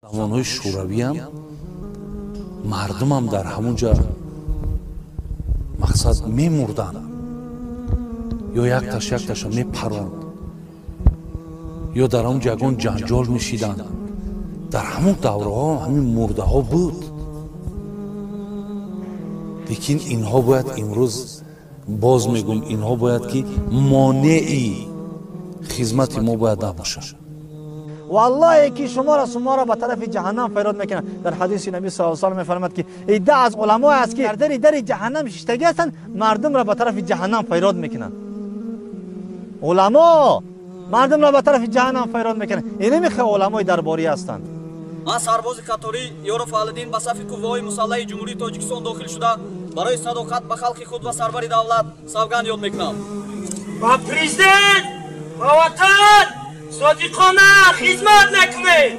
Замонҳои шӯравиам мардумам дар ҳамун ҷа мақсад мемурданд, ё якташ якташа мепаронд, ё дар ҳамун ҷа ягон ҷанҷол мешиданд. Дар ҳамун давраҳо ҳамин мурдаҳо буд. Лекин инҳо бояд имрӯз, боз мегӯм, инҳо бояд ки монеи хизмати мо бояд набошад. Валлоҳе ки шуморо ба тарафи ҷаҳаннам фарёд мекунанд. Дар ҳадиси наби саллаллоҳу алайҳи васаллам мефармояд, ки идда аз уламое аст, ки дар дари ҷаҳаннам шиштагӣ ҳастанд, мардумро ба тарафи ҷаҳаннам фарёд мекунанд. Уламо мардумро ба тарафи ҷаҳаннам фарёд мекунанд. Инамихе уламои дарборӣ ҳастанд. Ман сарбози қаторӣ Ёров Аҳлиддин ба сафи қувваҳои мусаллаҳи Ҷумҳурии Тоҷикистон дохил шуда, барои садоқат ба халқи худ ва сарвари давлат савганд ёд мекунам. Ба президент, ба ватан содиқона хизмат мекунем.